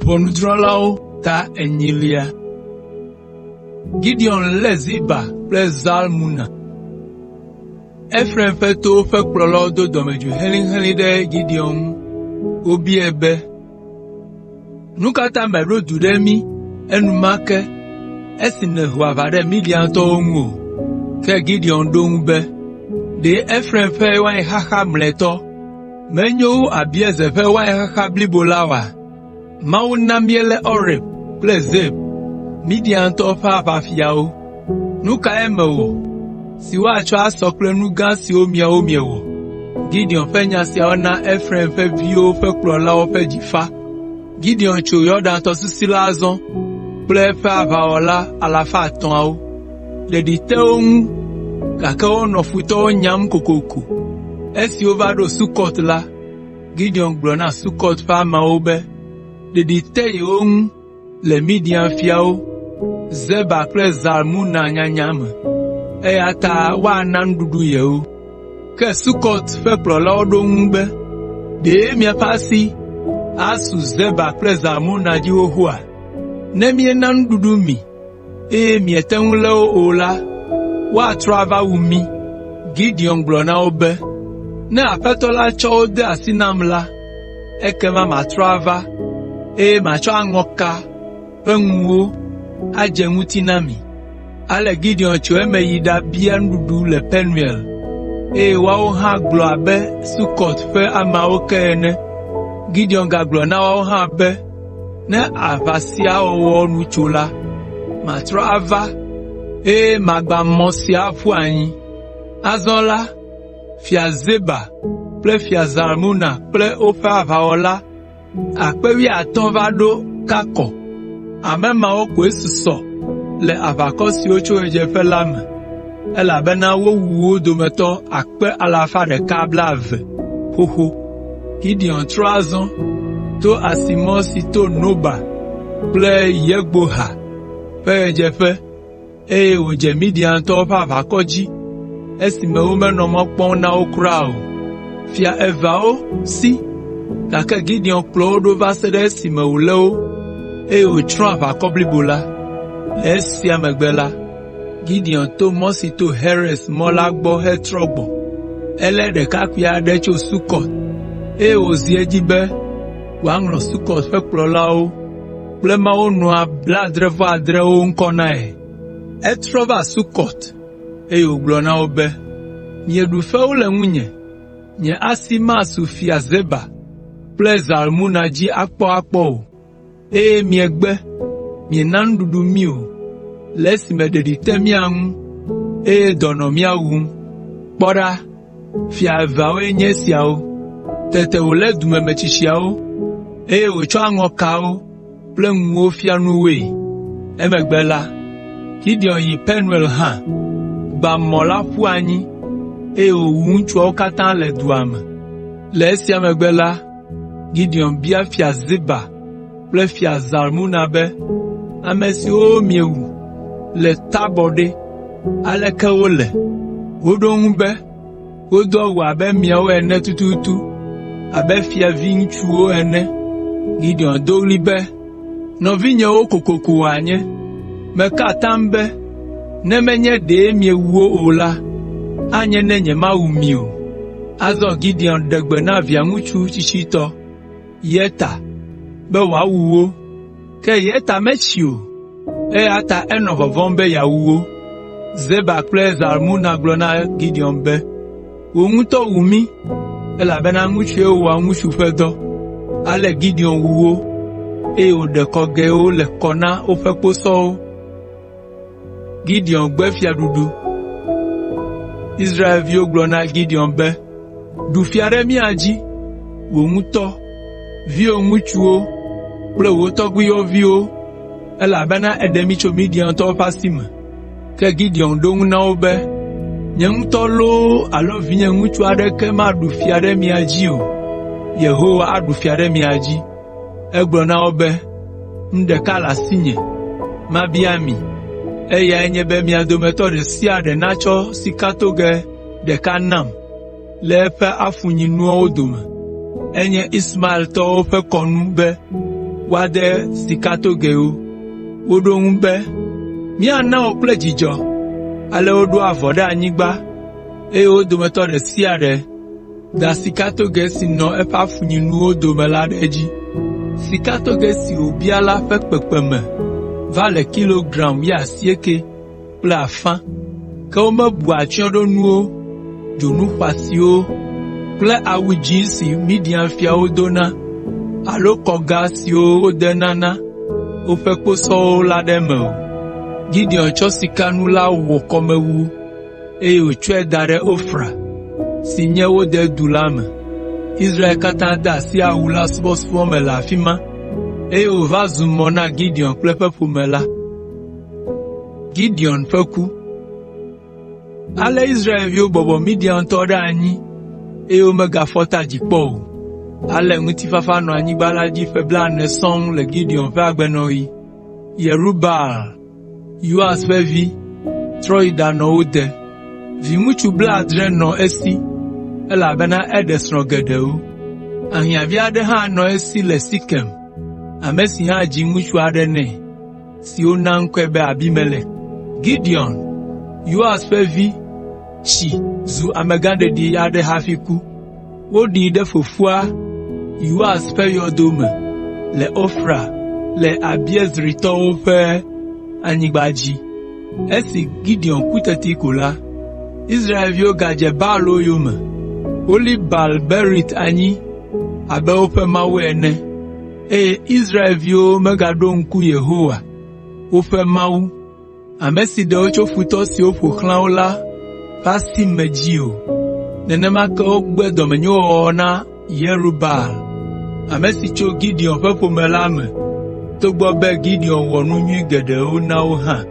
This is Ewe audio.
Ʋɔnudrɔ̃lawo ta enyilia. Gideon lé Zeba kple Zalmuna. Efraim ƒe towo ƒe kplɔlawo do dɔmedzoe helĩhelĩ ɖe Gideon ŋu. Wobiae be, “Nu ka ta mèɖo du ɖe mí enumake esi nèho aʋa ɖe Midiantɔwo ŋu o?” Ke Gideon ɖo eŋu be, “Ɖe Efraim ƒe wainxaxa mlɔetɔ menyo wu Abiezer ƒe wainxaxa blibo la oa? Mawu na míelé Oreb kple Zeb, Midiantɔwo ƒe aʋafiawo. Nu kae mewɔ si woatsɔ asɔ kple nu gã siwo miawo miewɔ?” Gideon ƒe nya siawo na Efraim ƒe viwo ƒe kplɔlawo ƒe dzi fa. Gideon tso Yɔdan tɔsisi la azɔ kple eƒe aʋawɔla alafa etɔ̃awo. Ɖeɖi te wo ŋu, gake wonɔ futɔwo nyam kokoko. Esi wova ɖo Sukɔt la, Gideon gblɔ na Sukɔt ƒe ameawo be ɖeɖi te yewo ŋu le Midian fiawo, Zeba kple Zalmuna nyanya me, eya ta woana nuɖuɖu yewo. Ke Sukɔt ƒe kplɔlawo ɖo eŋu be, “Ɖe miaƒe asi asu Zeba kple Zalmuna dzi xoxoa? Ne míena nuɖuɖu mi, eye miete ŋu lé wo o la, woatrɔ ava wu mí.” Gideon gblɔ na wo be, “Ne Aƒetɔ la tsɔ wo de asi nam la, ekema matrɔ ava, eye matsɔ aŋɔka ƒe ŋuwo adze ŋuti na mi.” Ale Gideon tso eme yi ɖabia nuɖuɖu le Penuel, eye woawo hã gblɔ abe Sukɔt ƒe ameawo ke ene. Gideon gagblɔ na woawo hã be, “Ne aʋa sia wɔwɔ nu tso la, matrɔ ava, eye magbã mɔ sia aƒu anyi.” Azɔ la, Fia Zeba kple Fia Zalmuna kple woƒe aʋawɔla akpe wuiatɔ̃ va ɖo Kakɔ. Ame mawo koe susɔ le aʋakɔ siwo tso ɣedzeƒe la me, elabena wowu wo dometɔ akpe alafa ɖeka blaeve xoxo. Gideon trɔ azɔ to asimɔ si to Noba kple Yogbeha ƒe ɣedzeƒe, eye wòdze Midiantɔwo ƒe aʋakɔ dzi esime womenɔ mɔ kpɔm na wo kura o. Fia eveawo si, gake Gideon kplɔ wo ɖo va se ɖe esime wòlé wo, eye wòtsrɔ̃ aʋakɔ blibo la. Le esia megbe la, Gideon to mɔ si to Heres mɔ la gbɔ hetrɔ gbɔ. Elé ɖekakpui aɖe tso Sukɔt, eye wòzi edzi be wòaŋlɔ Sukɔt ƒe kplɔlawo kple mawunɔa blaadre-vɔ-adrewo ŋkɔ na ye. Etrɔ va Sukɔt, eye wògblɔ na wo be, “Mieɖu fewu le ŋunye, nye asi masu Fia Zeba kple Zalmuna dzi akpɔakpɔ o, eye miegbe, miena nuɖuɖu mí o, le esime ɖeɖi te mía ŋu, eye dɔ nɔ mía wum. Kpɔ ɖa, fia eveawoe nye esiawo.” Tete wòlé dumemetsitsiawo, eye wòtsɔ aŋɔkawo kple ŋuwo fia nu woe. Emegbe la, Gideon yi Penuel hã, gbã mɔ la ƒu anyi, eye wòwu ŋutsuawo katã le dua me. Le esia megbe la, Gideon bia Fia Zeba kple Fia Zalmuna be, “Ame siwo miewu le Tabɔr ɖe, aleke wole?” Woɖo eŋu be, “Wodo awu abe miawo ene tututu, abe fiaviŋutsuwo ene.” Gideon do ɣli be, “Nɔvinyewo kokoko wòanye! Meka atam be ne menye ɖe miewu wo o la, anye ne nyemawu mi o.” Azɔ Gideon ɖe gbe na via ŋutsu tsitsitɔ, Yeta, be wòawu wo. Ke Yeta metsi o, eya ta enɔ vɔvɔ̃m be yeawu wo. Zeba kple Zalmuna gblɔ na Gideon be, “Wò ŋutɔ wu mí, elabena ŋutsue wɔa ŋutsu ƒe dɔ.” Ale Gideon wu wo, eye wòɖe kɔgɛwo le kɔ na woƒe kposɔwo. Gideon gbe fiaɖuɖu. Israelviwo gblɔ na Gideon be, “Ɖu fia ɖe mía dzi, wò ŋutɔ, viwò ŋutsuwo kple wò tɔgbuiyɔviwo, elabena èɖe mí tso Midiantɔwo ƒe asi me.” Ke Gideon ɖo eŋu na wo be, “Nye ŋutɔ loo alo vinye ŋutsu aɖeke maɖu fia ɖe mia dzi o. Yehowa aɖu fia ɖe mia dzi.” Egblɔ na wo be, “Nu ɖeka le asinye mabia mi, eyae nye be mia dometɔ ɖe sia ɖe natsɔ sikatogɛ ɖeka nam le eƒe afunyinuawo dome.” Enye Ismaeltɔwo ƒe kɔnu be. woade sikatogɛwo.” Woɖo eŋu be, “Míana wò kple dzidzɔ.” Ale woɖo avɔ ɖe anyigba, eye wo dometɔ ɖe sia ɖe da sikatogɛ si nɔ eƒe afunyinuwo dome la ɖe edzi. Sikatogɛ si wòbia la ƒe kpekpeme va le kilogram wuiasiekɛ kple afã. Ke womebu atsyɔ̃ɖonuwo, dzonu xɔasiwo kple awu dzĩ si Midian fiawo dona alo kɔga siwo wodena na woƒe kposɔwo la ɖe eme o. Gideon tsɔ sikanu la wɔ kɔmewu, eye wòtsɔe da ɖe Ofra, si nye wo dedu la me. Israel katã de asi awu la subɔsubɔ me le afi ma, eye wòva zu mɔ na Gideon kple eƒe ƒome la. Ale Israelviwo bɔbɔ Midiantɔwo ɖe anyi, eye womegafɔ ta dzi kpɔ o. Ale ŋutifafa nɔ anyigba la dzi ƒe blaene sɔŋ le Gideon ƒe agbenɔɣi. Yerubaal, Yoas ƒe vi, trɔ yi ɖanɔ wo de. Viŋutsu blaadre nɔ esi, elabena eɖe srɔ̃ geɖewo. Ahiãvi aɖe hã nɔ esi le Sekem, ame si hã dzi ŋutsu aɖe nɛ, si wona ŋkɔe be Abimelek. Gideon, Yoas ƒe vi tsi zu amegãɖeɖi aɖe hafi ku. Woɖii ɖe fofoa Yoas ƒe yɔdo me le Ofra le Abiezritɔwo ƒe anyigba dzi. Esi Gideon ku teti ko la, Israelviwo gadze Baalwo yome. Woli Baal Berit anyi abe woƒe mawu ene, eye Israelviwo megaɖo ŋku Yehowa, woƒe Mawu, ame si ɖe wo tso futɔ siwo ƒo xlã wo la ƒe asi me dzi o. Nenema ke wogbe dɔmenyowɔwɔ na Yerubaal, ame si tso Gideon ƒe ƒome la me togbɔ be Gideon wɔ nu nyui geɖewo na wo hã.